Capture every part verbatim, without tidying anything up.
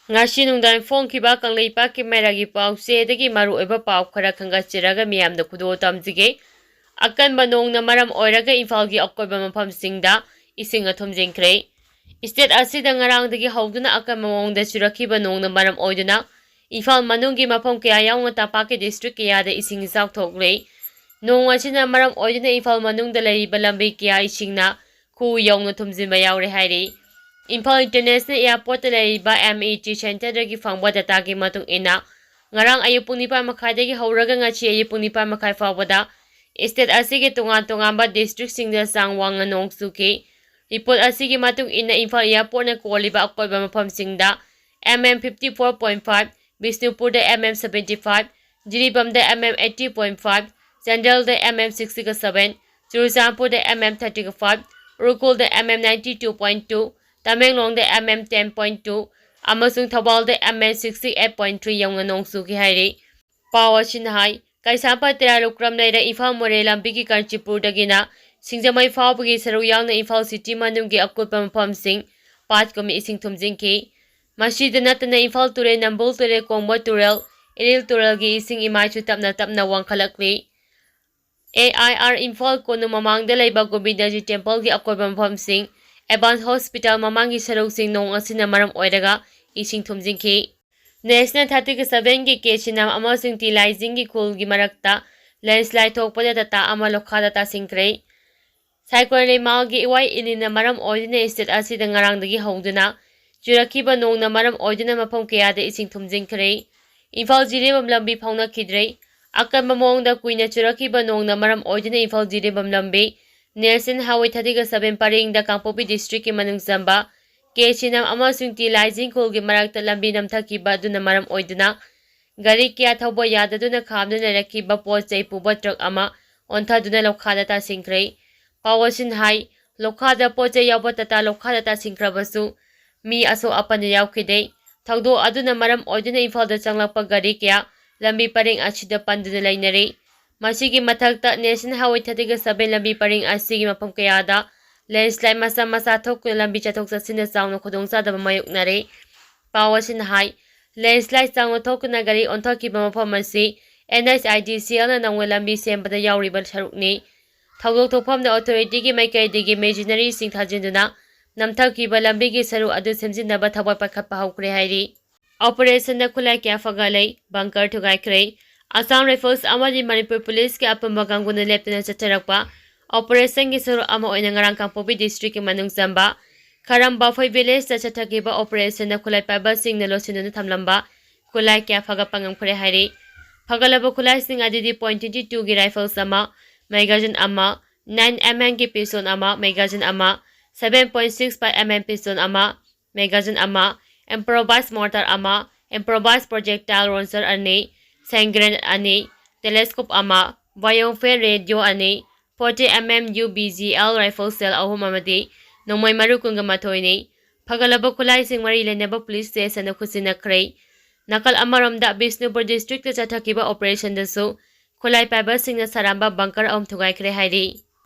ꯉꯁꯤ ꯅꯨꯡꯗꯥꯡ ꯐꯣꯡꯈꯤꯕ ꯀꯪꯂꯩꯄꯥꯛꯀꯤ ꯃꯩꯔꯥꯒꯤ ꯄꯥꯎꯆꯦꯗꯒꯤ ꯃꯔꯨꯑꯣꯏꯕ ꯄꯥꯎ ꯈꯔ ꯈꯟꯒꯠꯆꯔꯒ ꯃꯤꯌꯥꯝꯗ ꯈꯨꯗꯣꯜ ꯇꯝꯖꯒꯦ꯫ ꯑꯀꯟꯕ ꯅꯣꯡꯅ ꯃꯔꯝ ꯑꯣꯏꯔꯒ ꯏꯝꯐꯥꯜꯒꯤ ꯑꯀꯣꯏꯕ ꯃꯐꯝꯁꯤꯡꯗ ꯏꯁꯤꯡꯅ ꯊꯨꯝꯖꯤꯟꯈ꯭ꯔꯦ꯫ ꯁ꯭ꯇꯦꯠ ꯑꯁꯤꯗ ꯉꯔꯥꯡꯗꯒꯤ ꯍꯧꯗꯨꯅ ꯑꯀꯟꯕ ꯃꯑꯣꯡꯗ ꯆꯨꯔꯛꯈꯤꯕ ꯅꯣꯡꯅ ꯃꯔꯝ ꯑꯣꯏꯗꯨꯅ ꯏꯝꯐꯥꯜ ꯃꯅꯨꯡꯒꯤ ꯃꯐꯝ ꯀꯌꯥ ꯌꯥꯎꯅ ꯇꯝꯄꯥꯛꯀꯤ ꯗꯤꯁꯇ꯭ꯔꯤꯛ ꯀꯌꯥꯗ ꯏꯁꯤꯡ ꯏꯆꯥꯎ ꯊꯣꯛꯂꯦ꯫ ꯅꯣꯡ ꯑꯁꯤꯅ ꯃꯔꯝ ꯑꯣꯏꯗꯨꯅ ꯏꯝꯐꯥꯜ ꯃꯅꯨꯡꯗ ꯂꯩꯔꯤꯕ ꯂꯝꯕꯤ ꯀꯌꯥ ꯏꯁꯤꯡꯅ ꯈꯨ ꯌꯧꯅ ꯊꯨꯝꯖꯤꯟꯕ ꯌꯥꯎꯔꯦ ꯍꯥꯏꯔꯤ꯫ ꯏꯝꯐꯥꯜ ꯏꯟꯇꯔꯅꯦꯁꯅꯦꯜ ꯑꯦꯌꯥꯔꯄꯣꯔꯠꯇ ꯂꯩꯔꯤꯕ ꯑꯦꯝ ꯏ ꯇꯤ ꯁꯦꯟꯇꯔꯗꯒꯤ ꯐꯪꯕ ꯗꯇꯥꯒꯤ ꯃꯇꯨꯡ ꯏꯟꯅ, ꯉꯔꯥꯡ ꯑꯌꯨꯛ ꯄꯨꯡ ꯅꯤꯄꯥꯟ ꯃꯈꯥꯏꯗꯒꯤ ꯍꯧꯔꯒ ꯉꯁꯤ ꯑꯌꯨꯛ ꯄꯨꯡ ꯅꯤꯄꯥꯟ ꯃꯈꯥꯏ ꯐꯥꯎꯕꯗ ꯁ꯭ꯇꯦꯠ ꯑꯁꯤꯒꯤ ꯇꯣꯉꯥꯟ ꯇꯣꯉꯥꯟꯕ ꯗꯤꯁꯇ꯭ꯔꯤꯛꯁꯤꯡꯗ ꯆꯥꯡ ꯋꯥꯡꯅ ꯅꯣꯡ ꯆꯨꯈꯤ꯫ ꯔꯤꯄꯣꯔꯠ ꯑꯁꯤꯒꯤ ꯃꯇꯨꯡ ꯏꯟꯅ, ꯏꯝꯐꯥꯜ ꯑꯦꯌꯥꯔꯄꯣꯔꯠꯅ ꯀꯣꯜꯂꯤꯕ ꯑꯀꯣꯏꯕ ꯃꯐꯝꯁꯤꯡꯗ M M fifty four point five, ꯕꯤꯁꯅꯨꯄꯨꯔꯗ ꯑꯦꯝ ꯑꯦꯝ ꯁꯕꯦꯟꯇꯤ ꯐꯥꯏꯚ, ꯖꯤꯔꯤꯕꯥꯝꯗ M M eighty point five, ꯆꯥꯟꯗꯦꯜꯗ ꯑꯦꯝ ꯑꯦꯝ ꯁꯤꯛꯁꯇꯤꯒ ꯁꯕꯦꯟ, ꯆꯨꯔꯆꯥꯟꯄꯨꯔꯗ ꯑꯦꯝ ꯑꯦꯝ ꯊꯥꯔꯇꯤꯒ ꯐꯥꯏꯚ, ꯎꯈ꯭ꯔꯨꯜꯗ M M ninety two point two, ꯇꯃꯦꯡꯂꯣꯡꯗ M M ten point two ꯑꯃꯁꯨꯡ ꯊꯧꯕꯥꯜꯗ M M sixty eight point three ꯌꯧꯅ ꯅꯣꯡ ꯆꯨꯈꯤ ꯍꯥꯏꯔꯤ꯫ ꯄꯥꯎ ꯑꯁꯤꯅ ꯍꯥꯏ, ꯀꯩꯁꯥꯝꯄꯥꯠ ꯇꯦꯔꯥ ꯂꯨꯀ꯭ꯔꯝ ꯂꯩꯔꯛ ꯏꯝꯐꯥꯜ ꯃꯣꯔꯦ ꯂꯝꯕꯤꯒꯤ ꯀꯥꯟꯆꯤꯄꯨꯔꯗꯒꯤꯅ ꯁꯤꯡꯖꯃꯩ ꯐꯥꯎꯕꯒꯤ ꯁꯔꯨꯛ ꯌꯥꯎꯅ ꯏꯝꯐꯥꯜ ꯁꯤꯇꯤ ꯃꯅꯨꯡꯒꯤ ꯑꯀꯨꯠꯄ ꯃꯐꯝꯁꯤꯡ ꯄꯥꯠꯀꯨꯝꯅ ꯏꯁꯤꯡ ꯊꯨꯝꯖꯤꯟꯈꯤ꯫ ꯃꯁꯤꯗ ꯅꯠꯇꯅ ꯏꯝꯐꯥꯜ ꯇꯨꯔꯦꯜ, ꯅꯝꯕꯨꯜ ꯇꯨꯔꯦꯜ, ꯀꯣꯡꯕ ꯇꯨꯔꯦꯜ, ꯏꯔꯤꯜ ꯇꯨꯔꯦꯜꯒꯤ ꯏꯁꯤꯡ ꯏꯃꯥꯏꯁꯨ ꯇꯞꯅ ꯇꯞꯅ ꯋꯥꯡꯈꯠꯂꯛꯂꯤ꯫ ꯑꯦ ꯑꯥꯏ ꯑꯥꯔ ꯏꯝꯐꯥꯜ ꯀꯣꯅꯨꯡ ꯃꯃꯥꯡꯗ ꯂꯩꯕ ꯒꯣꯕꯤꯟꯗꯖꯤ ꯇꯦꯝꯄꯜꯒꯤ ꯑꯀꯣꯏꯕ ꯃꯐꯝꯁꯤꯡ, ꯑꯦꯗꯚꯥꯟꯁ ꯍꯣꯁꯄꯤꯇꯥꯜ ꯃꯃꯥꯡꯒꯤ ꯁꯔꯨꯛꯁꯤꯡ ꯅꯣꯡ ꯑꯁꯤꯅ ꯃꯔꯝ ꯑꯣꯏꯔꯒ ꯏꯁꯤꯡ ꯊꯨꯝꯖꯤꯟꯈꯤ꯫ ꯅꯦꯁꯅꯦꯜ ꯊꯥꯔꯇꯤꯒ ꯁꯕꯦꯟꯒꯤ ꯀꯦ ꯁꯤꯅꯥꯝ ꯑꯃꯁꯨꯡ ꯇꯤ ꯂꯥꯏꯖꯤꯡꯒꯤ ꯈꯨꯜꯒꯤ ꯃꯔꯛꯇ ꯂꯦꯟꯁꯂꯥꯏꯠ ꯊꯣꯛꯄꯗ ꯇꯥꯇꯥ ꯑꯃ ꯂꯣꯈꯥꯗ ꯇꯥꯁꯤꯟꯈ꯭ꯔꯦ꯫ ꯁꯥꯏꯀꯣꯜ ꯂꯩꯃꯥꯜꯒꯤ ꯏꯋꯥꯏ ꯏꯂꯤꯅ ꯃꯔꯝ ꯑꯣꯏꯗꯨꯅ ꯁ꯭ꯇꯦꯠ ꯑꯁꯤꯗ ꯉꯔꯥꯡꯗꯒꯤ ꯍꯧꯗꯨꯅ ꯆꯨꯔꯛꯈꯤꯕ ꯅꯣꯡꯅ ꯃꯔꯝ ꯑꯣꯏꯗꯨꯅ ꯃꯐꯝ ꯀꯌꯥꯗ ꯏꯁꯤꯡ ꯊꯨꯝꯖꯤꯟꯈ꯭ꯔꯦ꯫ ꯏꯝꯐꯥꯜ ꯖꯤꯔꯤꯕꯥꯝ ꯂꯝꯕꯤ ꯐꯥꯎꯅꯈꯤꯗ꯭ꯔꯦ꯫ ꯑꯀꯟꯕ ꯃꯑꯣꯡꯗ ꯀꯨꯏꯅ ꯆꯨꯔꯛꯈꯤꯕ ꯅꯣꯡꯅ ꯃꯔꯝ ꯑꯣꯏꯗꯨꯅ ꯏꯝꯐꯥꯜ ꯖꯤꯔꯤꯕꯥꯝ ꯂꯝꯕꯤ, ꯅꯦꯁꯅꯦꯜ ꯍꯥꯏꯋꯦ ꯊꯥꯔꯇꯤꯒ ꯁꯕꯦꯟ ꯄꯔꯤꯡꯗ ꯀꯥꯡꯄꯣꯛꯄꯤ ꯗꯤꯁꯇ꯭ꯔꯤꯛꯀꯤ ꯃꯅꯨꯡ ꯆꯟꯕ ꯀꯦ ꯁꯤꯅꯥꯝ ꯑꯃꯁꯨꯡ ꯇꯤ ꯂꯥꯏꯖꯤꯡ ꯈꯨꯜꯒꯤ ꯃꯔꯛꯇ ꯂꯝꯕꯤ ꯅꯝꯊꯈꯤꯕ ꯑꯗꯨꯅ ꯃꯔꯝ ꯑꯣꯏꯗꯨꯅ ꯒꯥꯔꯤ ꯀꯌꯥ ꯊꯧꯕ ꯌꯥꯗꯗꯨꯅ ꯈꯥꯝꯗꯨꯅ ꯂꯩꯔꯛꯈꯤꯕ ꯄꯣꯠ ꯆꯩ ꯄꯨꯕ ꯇ꯭ꯔꯛ ꯑꯃ ꯑꯣꯟꯊꯗꯨꯅ ꯂꯣꯈꯥꯗ ꯇꯥꯁꯤꯟꯈ꯭ꯔꯦ꯫ ꯄꯥꯎ ꯑꯁꯤꯅ ꯍꯥꯏ, ꯂꯣꯈꯥꯗ ꯄꯣꯠ ꯆꯩ ꯌꯥꯎꯕ ꯇꯥꯇꯥ ꯂꯣꯈꯥꯗ ꯇꯥꯁꯤꯟꯈ꯭ꯔꯕꯁꯨ ꯃꯤ ꯑꯁꯣꯛ ꯑꯄꯟ ꯌꯥꯎꯈꯤꯗꯦ꯫ ꯊꯧꯗꯣꯛ ꯑꯗꯨꯅ ꯃꯔꯝ ꯑꯣꯏꯗꯨꯅ ꯏꯝꯐꯥꯜꯗ ꯆꯪꯂꯛꯄ ꯒꯥꯔꯤ ꯀꯌꯥ ꯂꯝꯕꯤ ꯄꯔꯦꯡ ꯑꯁꯤꯗ ꯄꯟꯗꯨꯅ ꯂꯩꯅꯔꯤ꯫ ꯃꯁꯤꯒꯤ ꯃꯊꯛꯇ ꯅꯦꯁꯅꯦꯜ ꯍꯥꯏꯋꯦ ꯊꯥꯔꯇꯤꯒ ꯁꯕꯦꯟ ꯂꯝꯕꯤ ꯄꯔꯦꯡ ꯑꯁꯤꯒꯤ ꯃꯐꯝ ꯀꯌꯥꯗ ꯂꯦꯟꯁꯂꯥꯏꯠ ꯃꯆꯥ ꯃꯆꯥ ꯊꯣꯛꯇꯨꯅ ꯂꯝꯕꯤ ꯆꯠꯊꯣꯛ ꯆꯠꯁꯤꯟꯗ ꯆꯥꯎꯅ ꯈꯨꯗꯣꯡꯆꯥꯗꯕ ꯃꯥꯌꯣꯛꯅꯔꯦ꯫ ꯄꯥꯎ ꯑꯁꯤꯅ ꯍꯥꯏ, ꯂꯦꯟꯁꯂꯥꯏꯠ ꯆꯥꯎꯅ ꯊꯣꯛꯇꯨꯅ ꯒꯥꯔꯤ ꯑꯣꯟꯊꯣꯛꯈꯤꯕ ꯃꯐꯝ ꯑꯁꯤ NHIDCLꯅ ꯅꯧꯅ ꯂꯝꯕꯤ ꯁꯦꯝꯕꯗ ꯌꯥꯎꯔꯤꯕ ꯁꯔꯨꯛꯅꯤ꯫ ꯊꯧꯗꯣꯛ ꯊꯣꯛꯐꯝꯗ ꯑꯣꯊꯣꯔꯤꯇꯤꯒꯤ ꯃꯥꯏꯀꯩꯗꯒꯤ ꯃꯦꯆꯤꯅꯔꯤꯁꯤꯡ ꯊꯥꯖꯤꯟꯗꯨꯅ ꯅꯝꯊꯈꯤꯕ ꯂꯝꯕꯤꯒꯤ ꯁꯔꯨꯛ ꯑꯗꯨ ꯁꯦꯝꯖꯤꯟꯅꯕ ꯊꯕꯛ ꯄꯥꯏꯈꯠꯄ ꯍꯧꯈ꯭ꯔꯦ ꯍꯥꯏꯔꯤ꯫ ꯑꯣꯄꯔꯦꯁꯟꯗ ꯈꯨꯠꯂꯥꯏ ꯀꯌꯥ ꯐꯒꯠꯂꯦ, ꯕꯪꯀꯔ ꯊꯨꯒꯥꯏꯈ꯭ꯔꯦ꯫ ꯑꯁꯥꯝ ꯔꯥꯏꯐꯜꯁ ꯑꯃꯗꯤ ꯃꯅꯤꯄꯨꯔ ꯄꯨꯂꯤꯁꯀꯤ ꯑꯄꯨꯟꯕ ꯀꯥꯡꯕꯨꯅ ꯂꯦꯞꯇꯅ ꯆꯠꯊꯔꯛꯄ ꯑꯣꯄꯔꯦꯁꯟꯒꯤ ꯁꯔꯨꯛ ꯑꯃ ꯑꯣꯏꯅ ꯉꯔꯥꯡ ꯀꯥꯡꯄꯣꯛꯄꯤ ꯗꯤꯁꯇ꯭ꯔꯤꯛꯀꯤ ꯃꯅꯨꯡ ꯆꯟꯕ ꯈꯔꯝ ꯕꯥꯐꯩ ꯚꯤꯂꯦꯖꯇ ꯆꯠꯊꯈꯤꯕ ꯑꯣꯄꯔꯦꯁꯟꯗ ꯈꯨꯠꯂꯥꯏ ꯄꯥꯏꯕꯁꯤꯡꯅ ꯂꯣꯠꯁꯤꯟꯗꯨꯅ ꯊꯝꯂꯝꯕ ꯈꯨꯠꯂꯥꯏ ꯀꯌꯥ ꯐꯒꯠꯄ ꯉꯝꯈ꯭ꯔꯦ ꯍꯥꯏꯔꯤ꯫ ꯐꯒꯠꯂꯕ ꯈꯨꯠꯂꯥꯏꯁꯤꯡ ꯑꯗꯨꯗꯤ ꯄꯣꯏꯟ ꯇ꯭ꯋꯦꯟꯇꯤ ꯇꯨꯒꯤ ꯔꯥꯏꯐꯜꯁ ꯑꯃ, ꯃꯦꯒꯥꯖꯤꯟ ꯑꯃ, ꯅꯥꯏꯟ ꯑꯦꯝ ꯑꯦꯝꯒꯤ ꯄꯤꯁꯇꯣꯜ ꯑꯃ, ꯃꯦꯒꯥꯖꯤꯟ ꯑꯃ, seven point six five M M pistol ꯑꯃ, ꯃꯦꯒꯥꯖꯤꯟ ꯑꯃ, ꯏꯝꯄ꯭ꯔꯣꯚꯥꯏꯖ ꯃꯣꯔꯇꯥꯔ ꯑꯃ, ꯏꯝꯄ꯭ꯔꯣꯚꯥꯏꯖ ꯄ꯭ꯔꯣꯖꯦꯛꯇꯥꯏꯜ ꯂꯣꯟꯆꯔ ꯑꯅꯤ, ꯁꯦꯟ ꯒ꯭ꯔꯦꯅꯦꯗ ꯑꯅꯤ, ꯇꯦꯂꯦꯁꯀꯣꯞ ꯑꯃ, ꯕꯥꯏꯑꯣꯐꯦꯟ ꯔꯦꯗꯤꯑꯣ ꯑꯅꯤ, forty M M U B G L rifle shell ꯑꯍꯨꯝ ꯑꯃꯗꯤ ꯅꯣꯡꯃꯩ ꯃꯔꯨ ꯀꯨꯟꯒ ꯃꯥꯊꯣꯏꯅꯤ꯫ ꯐꯒꯠꯂꯕ ꯈꯨꯠꯂꯥꯏꯁꯤꯡ ꯃꯔꯤ ꯂꯩꯅꯕ ꯄꯨꯂꯤꯁ ꯁ꯭ꯇꯦꯁꯟꯗ ꯈꯨꯠꯁꯤꯟꯅꯈ꯭ꯔꯦ꯫ ꯅꯥꯀꯜ ꯑꯃꯔꯣꯝꯗ ꯕꯤꯁꯅꯨꯄꯨꯔ ꯗꯤꯁꯇ꯭ꯔꯤꯛꯇ ꯆꯠꯊꯈꯤꯕ ꯑꯣꯄꯔꯦꯁꯟꯗꯁꯨ ꯈꯨꯠꯂꯥꯏ ꯄꯥꯏꯕꯁꯤꯡꯅ ꯁꯥꯔꯝꯕ ꯕꯪꯀꯔ ꯑꯍꯨꯝ ꯊꯨꯒꯥꯏꯈ꯭ꯔꯦ ꯍꯥꯏꯔꯤ꯫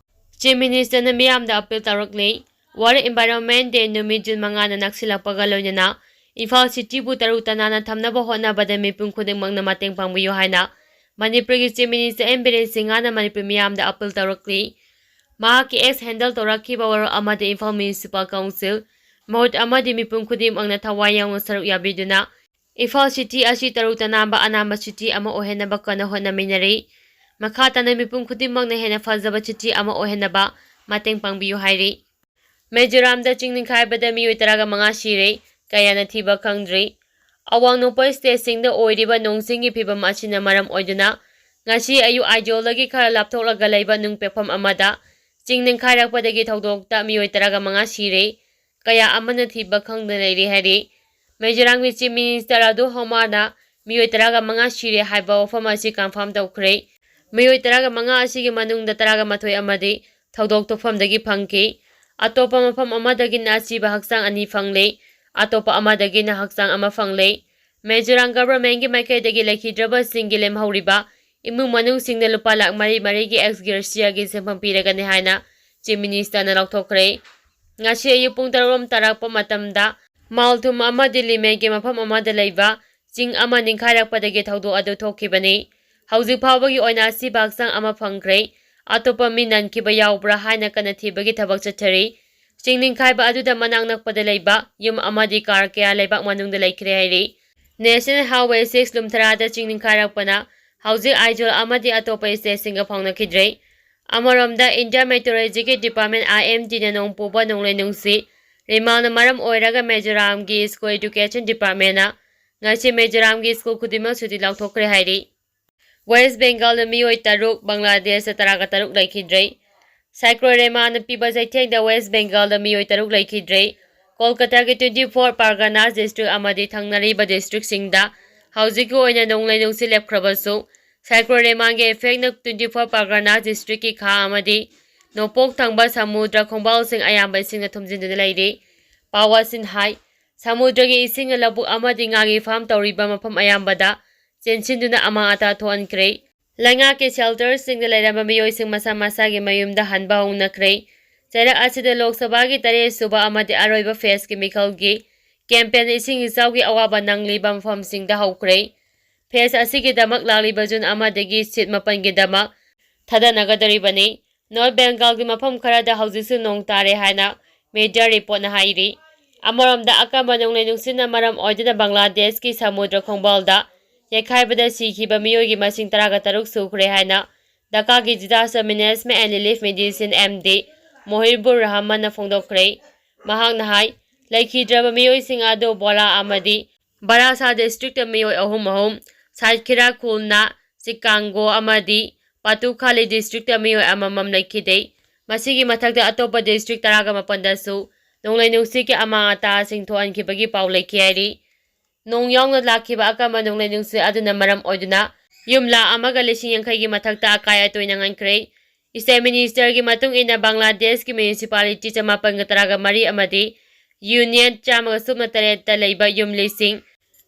ꯆꯤꯐ ꯃꯤꯅꯤꯁꯇꯔꯅ ꯃꯤꯌꯥꯝꯗ ꯑꯄꯤꯜ ꯇꯧꯔꯛꯂꯤ꯫ ꯋꯥꯔꯜ ꯏꯟꯚꯥꯏꯔꯣꯟꯃꯦꯟ ꯗꯦ ꯅꯨꯃꯤꯠ ꯖꯨꯟ ꯃꯉꯥꯅ ꯅꯛꯁꯤꯜꯂꯛꯄꯒ ꯂꯣꯏꯅꯅ ꯏꯝꯐꯥꯜ ꯁꯤꯇꯤꯕꯨ ꯇꯔꯨ ꯇꯅꯥꯟꯅ ꯊꯝꯅꯕ ꯍꯣꯠꯅꯕꯗ ꯃꯤꯄꯨꯝ ꯈꯨꯗꯤꯡꯃꯛꯅ ꯃꯇꯦꯡ ꯄꯥꯡꯕꯤꯌꯨ ꯍꯥꯏꯅ ꯃꯅꯤꯄꯨꯔꯒꯤ ꯆꯤꯐ ꯃꯤꯅꯤꯁꯇꯔ ꯑꯦꯟ ꯕꯤꯔꯦꯟ ꯁꯤꯡꯍꯅ ꯃꯅꯤꯄꯨꯔ ꯃꯤꯌꯥꯝꯗ ꯑꯄꯤꯜ ꯇꯧꯔꯛꯂꯤ꯫ ꯃꯍꯥꯛꯀꯤ ꯑꯦꯛꯁ ꯍꯦꯟꯗꯜ ꯇꯧꯔꯛꯈꯤꯕ ꯋꯥꯔꯣꯜ ꯑꯃꯗ ꯏꯝꯐꯥꯜ ꯃ꯭ꯌꯨꯅꯤꯁꯤꯄꯥꯜ ꯀꯥꯎꯟꯁꯤꯜ, ꯃꯍꯨꯠ ꯑꯃꯗꯤ ꯃꯤꯄꯨꯝ ꯈꯨꯗꯤꯡꯃꯛꯅ ꯊꯋꯥꯏ ꯌꯥꯎꯅ ꯁꯔꯨꯛ ꯌꯥꯕꯤꯗꯨꯅ ꯏꯝꯐꯥꯜ ꯁꯤꯇꯤ ꯑꯁꯤ ꯇꯔꯨ ꯇꯅꯥꯟꯕ ꯑꯅꯥꯟꯕ ꯁꯤꯇꯤ ꯑꯃ ꯑꯣꯏꯍꯟꯅꯕ ꯀꯟꯅ ꯍꯣꯠꯅꯃꯤꯟꯅꯔꯤ꯫ ꯃꯈꯥ ꯇꯥꯅ ꯃꯤꯄꯨꯝ ꯈꯨꯗꯤꯡꯃꯛꯅ ꯍꯦꯟꯅ ꯐꯖꯕ ꯁꯤꯇꯤ ꯑꯃ ꯑꯣꯏꯍꯟꯅꯕ ꯃꯇꯦꯡ ꯄꯥꯡꯕꯤꯌꯨ ꯍꯥꯏꯔꯤ꯫ ꯃꯤꯖꯣꯔꯥꯝꯗ ꯆꯤꯡ ꯅꯤꯡꯈꯥꯏꯕꯗ ꯃꯤꯑꯣꯏ ꯇꯔꯥꯒ ꯃꯉꯥ ꯁꯤꯔꯦ, ꯀꯌꯥꯅ ꯊꯤꯕ ꯈꯪꯗ꯭ꯔꯤ꯫ ꯑꯋꯥꯡ ꯅꯣꯡꯄꯣꯛ ꯁ꯭ꯇꯦꯠꯁꯤꯡꯗ ꯑꯣꯏꯔꯤꯕ ꯅꯣꯡ ꯆꯤꯡꯒꯤ ꯐꯤꯕꯝ ꯑꯁꯤꯅ ꯃꯔꯝ ꯑꯣꯏꯗꯨꯅ ꯉꯁꯤ ꯑꯌꯨꯛ ꯑꯥꯏꯖꯣꯜꯗꯒꯤ ꯈꯔ ꯂꯥꯞꯊꯣꯛꯂꯒ ꯂꯩꯕ ꯅꯨꯡ ꯄꯦꯛꯐꯝ ꯑꯃꯗ ꯆꯤꯡ ꯅꯤꯡꯈꯥꯏꯔꯛꯄꯗꯒꯤ ꯊꯧꯗꯣꯛꯇ ꯃꯤꯑꯣꯏ ꯇꯔꯥꯒ ꯃꯉꯥ ꯁꯤꯔꯦ, ꯀꯌꯥ ꯑꯃꯅ ꯊꯤꯕ ꯈꯪꯗꯅ ꯂꯩꯔꯤ ꯍꯥꯏꯔꯤ꯫ ꯃꯤꯖꯣꯔꯥꯝꯒꯤ ꯆꯤꯐ ꯃꯤꯅꯤꯁꯇꯔ ꯑꯗꯨ ꯍꯣꯃꯥꯅ ꯃꯤꯑꯣꯏ ꯇꯔꯥꯒ ꯃꯉꯥ ꯁꯤꯔꯦ ꯍꯥꯏꯕ ꯋꯥꯐꯝ ꯑꯁꯤ ꯀꯟꯐꯥꯔꯝ ꯇꯧꯈ꯭ꯔꯦ꯫ ꯃꯤꯑꯣꯏ ꯇꯔꯥꯒ ꯃꯉꯥ ꯑꯁꯤꯒꯤ ꯃꯅꯨꯡꯗ ꯇꯔꯥꯒ ꯃꯥꯊꯣꯏ ꯑꯃꯗꯤ ꯊꯧꯗꯣꯛ ꯊꯣꯛꯐꯝꯗꯒꯤ ꯐꯪꯈꯤ꯫ ꯑꯇꯣꯞꯄ ꯃꯐꯝ ꯑꯃꯗꯒꯤꯅ ꯑꯁꯤꯕ ꯍꯛꯆꯥꯡ ꯑꯅꯤ ꯐꯪꯂꯦ꯫ ꯑꯇꯣꯞꯄ ꯑꯃꯗꯒꯤꯅ ꯍꯛꯆꯥꯡ ꯑꯃ ꯐꯪꯂꯦ꯫ ꯃꯤꯖꯣꯔꯥꯝ ꯒꯚꯔꯟꯃꯦꯟꯒꯤ ꯃꯥꯏꯀꯩꯗꯒꯤ ꯂꯩꯈꯤꯗ꯭ꯔꯕꯁꯤꯡꯒꯤ ꯂꯦꯝꯍꯧꯔꯤꯕ ꯏꯃꯨꯡ ꯃꯅꯨꯡꯁꯤꯡꯗ ꯂꯨꯄꯥ ꯂꯥꯈ ꯃꯔꯤ ꯃꯔꯤꯒꯤ ꯑꯦꯛꯁ ꯒ꯭ꯔꯦꯁꯤꯌꯥꯒꯤ ꯁꯦꯟꯐꯝ ꯄꯤꯔꯒꯅꯤ ꯍꯥꯏꯅ ꯆꯤꯐ ꯃꯤꯅꯤꯁꯇꯔꯅ ꯂꯥꯎꯊꯣꯛꯈ꯭ꯔꯦ꯫ ꯉꯁꯤ ꯑꯌꯨꯛ ꯄꯨꯡ ꯇꯔꯨꯛ ꯔꯣꯝ ꯇꯥꯔꯛꯄ ꯃꯇꯝꯗ ꯃꯥꯜꯊꯨꯝ ꯑꯃꯗꯤ ꯂꯤꯃꯦꯒꯤ ꯃꯐꯝ ꯑꯃꯗ ꯂꯩꯕ ꯆꯤꯡ ꯑꯃ ꯅꯤꯡꯈꯥꯏꯔꯛꯄꯗꯒꯤ ꯊꯧꯗꯣꯛ ꯑꯗꯨ ꯊꯣꯛꯈꯤꯕꯅꯤ꯫ ꯍꯧꯖꯤꯛ ꯐꯥꯎꯕꯒꯤ ꯑꯣꯏꯅ ꯑꯁꯤꯕ ꯍꯛꯆꯥꯡ ꯑꯃ ꯐꯪꯈ꯭ꯔꯦ꯫ ꯑꯇꯣꯞꯄ ꯃꯤ ꯅꯟꯈꯤꯕ ꯌꯥꯎꯕ꯭ꯔꯥ ꯍꯥꯏꯅ ꯀꯟꯅ ꯊꯤꯕꯒꯤ ꯊꯕꯛ ꯆꯠꯊꯔꯤ꯫ ꯆꯤꯡ ꯅꯤꯡꯈꯥꯏꯕ ꯑꯗꯨꯗ ꯃꯅꯥꯛ ꯅꯛꯄꯗ ꯂꯩꯕ ꯌꯨꯝ ꯑꯃꯗꯤ ꯀꯥꯔ ꯀꯌꯥ ꯂꯩꯕꯥꯛ ꯃꯅꯨꯡꯗ ꯂꯩꯈ꯭ꯔꯦ ꯍꯥꯏꯔꯤ꯫ National Highway six ꯂꯨꯝꯊꯔꯥꯗ ꯆꯤꯡ ꯅꯤꯡꯈꯥꯏꯔꯛꯄꯅ ꯍꯧꯖꯤꯛ ꯑꯥꯏꯖꯣꯜ ꯑꯃꯗꯤ ꯑꯇꯣꯞꯄ stateꯁꯤꯡꯒ ꯐꯥꯎꯅꯈꯤꯗ꯭ꯔꯦ꯫ ꯑꯃꯔꯣꯝꯗ, India Meteorologyꯒꯤ Department, IMDꯅ ꯅꯣꯡ ꯄꯨꯕ ꯅꯣꯡꯂꯩ ꯅꯨꯡꯁꯤꯠ ꯔꯤꯃꯥꯜꯅ ꯃꯔꯝ ꯑꯣꯏꯔꯒ ꯃꯤꯖꯣꯔꯥꯝꯒꯤ School Education Departmentꯅ ꯉꯁꯤ ꯃꯤꯖꯣꯔꯥꯝꯒꯤ school ꯈꯨꯗꯤꯡꯃꯛ ꯁꯨꯇꯤ ꯂꯥꯎꯊꯣꯛꯈ꯭ꯔꯦ ꯍꯥꯏꯔꯤ꯫ West Bengalꯗ ꯃꯤꯑꯣꯏ ꯇꯔꯨꯛ, ꯕꯪꯒ꯭ꯂꯥꯗꯦꯁꯇ ꯇꯔꯥꯒ ꯇꯔꯨꯛ ꯂꯩꯈꯤꯗ꯭ꯔꯦ꯫ Cyclone ꯔꯦꯃꯥꯅ ꯄꯤꯕ ꯆꯩꯊꯦꯡꯗ West Bengalꯗ ꯃꯤꯑꯣꯏ ꯇꯔꯨꯛ ꯂꯩꯈꯤꯗ꯭ꯔꯦ꯫ ꯀꯣꯜꯀꯇꯥꯒꯤ twenty four Parganas district ꯑꯃꯗꯤ ꯊꯪꯅꯔꯤꯕ districtꯁꯤꯡꯗ ꯍꯧꯖꯤꯛꯀꯤ ꯑꯣꯏꯅ ꯅꯣꯡꯂꯩ ꯅꯨꯡꯁꯤꯠ ꯂꯦꯞꯈ꯭ꯔꯕꯁꯨ, Cyclone ꯔꯦꯃꯥꯒꯤ effectꯅ twenty four Parganas districtꯀꯤ ꯈꯥ ꯑꯃꯗꯤ ꯅꯣꯡꯄꯣꯛ ꯊꯪꯕ ꯁꯃꯨꯗ꯭ꯔ ꯈꯣꯡꯕꯥꯜꯁꯤꯡ ꯑꯌꯥꯝꯕ ꯏꯁꯤꯡꯅ ꯊꯨꯝꯖꯤꯟꯗꯨꯅ ꯂꯩꯔꯤ꯫ ꯄꯥꯋꯥꯁꯤꯟ ꯍꯥꯏ, ꯁꯃꯨꯗ꯭ꯔꯒꯤ ꯏꯁꯤꯡꯅ ꯂꯧꯕꯨꯛ ꯑꯃꯗꯤ ꯉꯥꯒꯤ farm ꯇꯧꯔꯤꯕ ꯃꯐꯝ ꯑꯌꯥꯝꯕꯗ ꯆꯦꯟꯁꯤꯟꯗꯨꯅ ꯑꯃꯥꯡ ꯑꯇꯥ ꯊꯣꯛꯍꯟꯈ꯭ꯔꯦ꯫ ꯂꯩꯉꯥꯛꯀꯤ shelterꯁꯤꯡꯗ ꯂꯩꯔꯝꯕ ꯃꯤꯑꯣꯏꯁꯤꯡ ꯃꯁꯥ ꯃꯁꯥꯒꯤ ꯃꯌꯨꯝꯗ ꯍꯟꯕ ꯍꯧꯅꯈ꯭ꯔꯦ꯫ ꯆꯩꯔꯛ ꯑꯁꯤꯗ ꯂꯣꯛ ꯁꯚꯥꯒꯤ ꯇꯔꯦꯠ ꯁꯨꯕ ꯑꯃꯗꯤ ꯑꯔꯣꯏꯕ phaseꯀꯤ ꯃꯤꯈꯜꯒꯤ campaign ꯏꯁꯤꯡ ꯏꯆꯥꯎꯒꯤ ꯑꯋꯥꯕ ꯅꯪꯂꯤꯕ ꯃꯐꯝꯁꯤꯡꯗ ꯍꯧꯈ꯭ꯔꯦ꯫ Phase ꯑꯁꯤꯒꯤꯗꯃꯛ ꯂꯥꯛꯂꯤꯕ June ꯑꯃꯗꯒꯤ seat ꯃꯥꯄꯟꯒꯤꯗꯃꯛ ꯊꯥꯗꯅꯒꯗꯧꯔꯤꯕꯅꯤ꯫ North Bengalꯒꯤ ꯃꯐꯝ ꯈꯔꯗ ꯍꯧꯖꯤꯛꯁꯨ ꯅꯣꯡ ꯇꯥꯔꯦ ꯍꯥꯏꯅ media reportꯅ ꯍꯥꯏꯔꯤ꯫ ꯑꯃꯔꯣꯝꯗ, ꯑꯀꯟꯕ ꯅꯣꯡꯂꯩ ꯅꯨꯡꯁꯤꯠꯅ ꯃꯔꯝ ꯑꯣꯏꯗꯨꯅ ꯕꯪꯒ꯭ꯂꯥꯗꯦꯁꯀꯤ ꯁꯃꯨꯗ꯭ꯔ ꯈꯣꯡꯕꯥꯜꯗ ꯌꯩꯈꯥꯏꯕꯗ ꯁꯤꯈꯤꯕ ꯃꯤꯑꯣꯏꯒꯤ ꯃꯁꯤꯡ ꯇꯔꯥꯒ ꯇꯔꯨꯛ ꯁꯨꯈ꯭ꯔꯦ ꯍꯥꯏꯅ ꯙꯥꯀꯥꯒꯤ Disaster Management and Relief Medicine, MD ꯃꯣꯍꯤꯕꯨꯔ ꯔꯍꯃꯟꯅ ꯐꯣꯡꯗꯣꯛꯈ꯭ꯔꯦ꯫ ꯃꯍꯥꯛꯅ ꯍꯥꯏ, ꯂꯩꯈꯤꯗ꯭ꯔꯕ ꯃꯤꯑꯣꯏꯁꯤꯡ ꯑꯗꯨ ꯕꯣꯂꯥ ꯑꯃꯗꯤ ꯕꯥꯔꯥꯁꯥ districtꯇ ꯃꯤꯑꯣꯏ ꯑꯍꯨꯝ ꯑꯍꯨꯝ, ꯁꯥꯠꯈꯤꯔꯥ ꯈꯨꯜꯅ, ꯆꯤꯀꯥꯡꯒꯣ ꯑꯃꯗꯤ ꯄꯥꯇꯨꯈꯥꯂꯤ districtꯇ ꯃꯤꯑꯣꯏ ꯑꯃꯃꯝ ꯂꯩꯈꯤꯗꯦ꯫ ꯃꯁꯤꯒꯤ ꯃꯊꯛꯇ ꯑꯇꯣꯞꯄ district ꯇꯔꯥꯒ ꯃꯥꯄꯟꯗꯁꯨ ꯅꯣꯡꯂꯩ ꯅꯨꯡꯁꯤꯠꯀꯤ ꯑꯃꯥꯡ ꯑꯇꯥꯁꯤꯡ ꯊꯣꯛꯍꯟꯈꯤꯕꯒꯤ ꯄꯥꯎ ꯂꯩꯈꯤ ꯍꯥꯏꯔꯤ꯫ ꯅꯣꯡ ꯌꯥꯎꯅ ꯂꯥꯛꯈꯤꯕ ꯑꯀꯟꯕ ꯅꯣꯡꯂꯩ ꯅꯨꯡꯁꯤꯠ ꯑꯗꯨꯅ ꯃꯔꯝ ꯑꯣꯏꯗꯨꯅ ꯌꯨꯝ ꯂꯥꯈ ꯑꯃꯒ ꯂꯤꯁꯤꯡ ꯌꯥꯡꯈꯩꯒꯤ ꯃꯊꯛꯇ ꯑꯀꯥꯏ ꯑꯇꯣꯏ ꯅꯪꯍꯟꯈ꯭ꯔꯦ꯫ State Ministerꯒꯤ ꯃꯇꯨꯡ ꯏꯟꯅ, ꯕꯪꯒ꯭ꯂꯥꯗꯦꯁꯀꯤ municipality ꯆꯃꯥꯄꯟꯒ ꯇꯔꯥꯒ ꯃꯔꯤ ꯑꯃꯗꯤ union ꯆꯥꯝꯃꯒ ꯁꯨꯞꯅ ꯇꯔꯦꯠꯇ ꯂꯩꯕ ꯌꯨꯝ ꯂꯤꯁꯤꯡ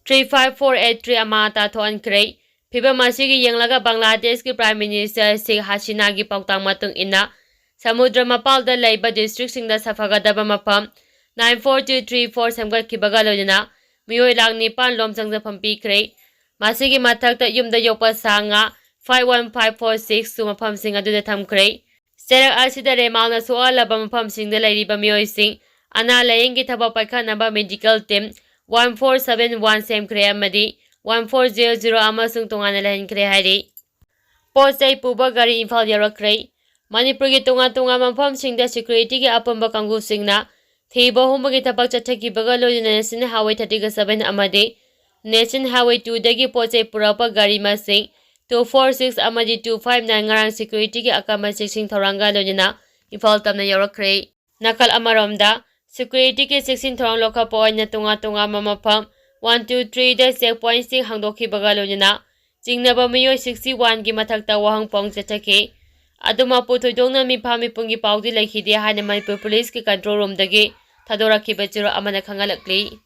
three five four eight three ꯑꯃꯥꯡ ꯑꯇꯥ ꯊꯣꯛꯍꯟꯈ꯭ꯔꯦ꯫ ꯐꯤꯚꯝ ꯑꯁꯤꯒꯤ ꯌꯦꯡꯂꯒ ꯕꯪꯒ꯭ꯂꯥꯗꯦꯁꯀꯤ Prime Minister Sheikh Hasinaꯒꯤ ꯄꯥꯎꯇꯥꯛ ꯃꯇꯨꯡ ꯏꯟꯅ ꯁꯃꯨꯗ꯭ꯔ ꯃꯄꯥꯜꯗ ꯂꯩꯕ districtꯁꯤꯡꯗ ꯁꯥꯐꯒꯗꯕ ꯃꯐꯝ nine four two three four ꯁꯦꯝꯒꯠꯈꯤꯕꯒ ꯂꯣꯏꯅꯅ ꯃꯤꯑꯣꯏ ꯂꯥꯈ ꯅꯤꯄꯥꯟ ꯂꯣꯝ ꯆꯪꯖꯐꯝ ꯄꯤꯈ꯭ꯔꯦ꯫ ꯃꯁꯤꯒꯤ ꯃꯊꯛꯇ ꯌꯨꯝꯗ ꯌꯣꯛꯄ ꯁꯥ ꯉꯥ five one five four six ꯁꯨ ꯃꯐꯝꯁꯤꯡ ꯑꯗꯨꯗ ꯊꯝꯈ꯭ꯔꯦ꯫ ꯆꯩꯔꯛ ꯑꯁꯤꯗ ꯔꯦꯃꯥꯜꯅ ꯁꯣꯛꯍꯜꯂꯕ ꯃꯐꯝꯁꯤꯡꯗ ꯂꯩꯔꯤꯕ ꯃꯤꯑꯣꯏꯁꯤꯡ ꯑꯅꯥ ꯂꯥꯌꯦꯡꯒꯤ ꯊꯕꯛ ꯄꯥꯏꯈꯠꯅꯕ medical team one four seven one ꯁꯦꯝꯈ꯭ꯔꯦ ꯑꯃꯗꯤ one four zero zero ꯑꯃꯁꯨꯡ ꯇꯣꯉꯥꯟꯅ ꯂꯩꯍꯟꯈ꯭ꯔꯦ ꯍꯥꯏꯔꯤ꯫ ꯄꯣꯠ ꯆꯩ ꯄꯨꯕ ꯒꯥꯔꯤ ꯏꯝꯐꯥꯜ ꯌꯧꯔꯛꯈ꯭ꯔꯦ꯫ ꯃꯅꯤꯄꯨꯔꯒꯤ ꯇꯣꯉꯥꯟ ꯇꯣꯉꯥꯟꯕ ꯃꯐꯝꯁꯤꯡꯗ security ꯒꯤ ꯑꯄꯨꯟꯕ ꯀꯥꯡꯕꯨꯁꯤꯡꯅ ꯊꯤꯕ ꯍꯨꯝꯕꯒꯤ ꯊꯕꯛ ꯆꯠꯊꯈꯤꯕꯒ ꯂꯣꯏꯅꯅ National Highway thirty seven ꯑꯃꯗꯤ National Highway two ꯗꯒꯤ ꯄꯣꯠ ꯆꯩ ꯄꯨꯔꯛꯄ ꯒꯥꯔꯤ ꯃꯁꯤꯡ two four six ꯑꯃꯗꯤ two five nine ꯉꯔꯥꯡ security ꯒꯤ ꯑꯀꯟꯕ ꯆꯦꯛꯁꯤꯟ ꯊꯧꯔꯥꯡꯒ ꯂꯣꯏꯅꯅ ꯏꯝꯐꯥꯜ ꯇꯝꯅ ꯌꯧꯔꯛꯈ꯭ꯔꯦ꯫ ꯅꯥꯀꯜ ꯑꯃꯔꯣꯝꯗ, security ꯒꯤ ꯆꯦꯛꯁꯤꯟ ꯊꯧꯔꯥꯡ ꯂꯧꯈꯠꯄ ꯑꯣꯏꯅ ꯇꯣꯉꯥꯟ ꯇꯣꯉꯥꯟꯕ ꯃꯐꯝ one two three ꯗ check point ꯁꯤꯡ ꯍꯥꯡꯗꯣꯛꯈꯤꯕꯒ ꯂꯣꯏꯅꯅ ꯆꯤꯡꯅꯕ ꯃꯤꯑꯣꯏ sixty one ꯒꯤ ꯃꯊꯛꯇ ꯋꯥꯍꯪ ꯄꯥꯎꯍꯪ ꯆꯠꯊꯈꯤ꯫ ꯑꯗꯨꯃꯛꯄꯨ ꯊꯣꯏꯗꯣꯛꯅ ꯃꯤꯐꯥ ꯃꯤꯄꯨꯝꯒꯤ ꯄꯥꯎꯗꯤ ꯂꯩꯈꯤꯗꯦ ꯍꯥꯏꯅ ꯃꯅꯤꯄꯨꯔ ꯄꯨꯂꯤꯁꯀꯤ control room ꯗꯒꯤ ꯊꯥꯗꯣꯔꯛꯈꯤꯕ ꯆꯦꯔꯣꯜ ꯑꯃꯅ ꯈꯪꯍꯜꯂꯛꯂꯤ꯫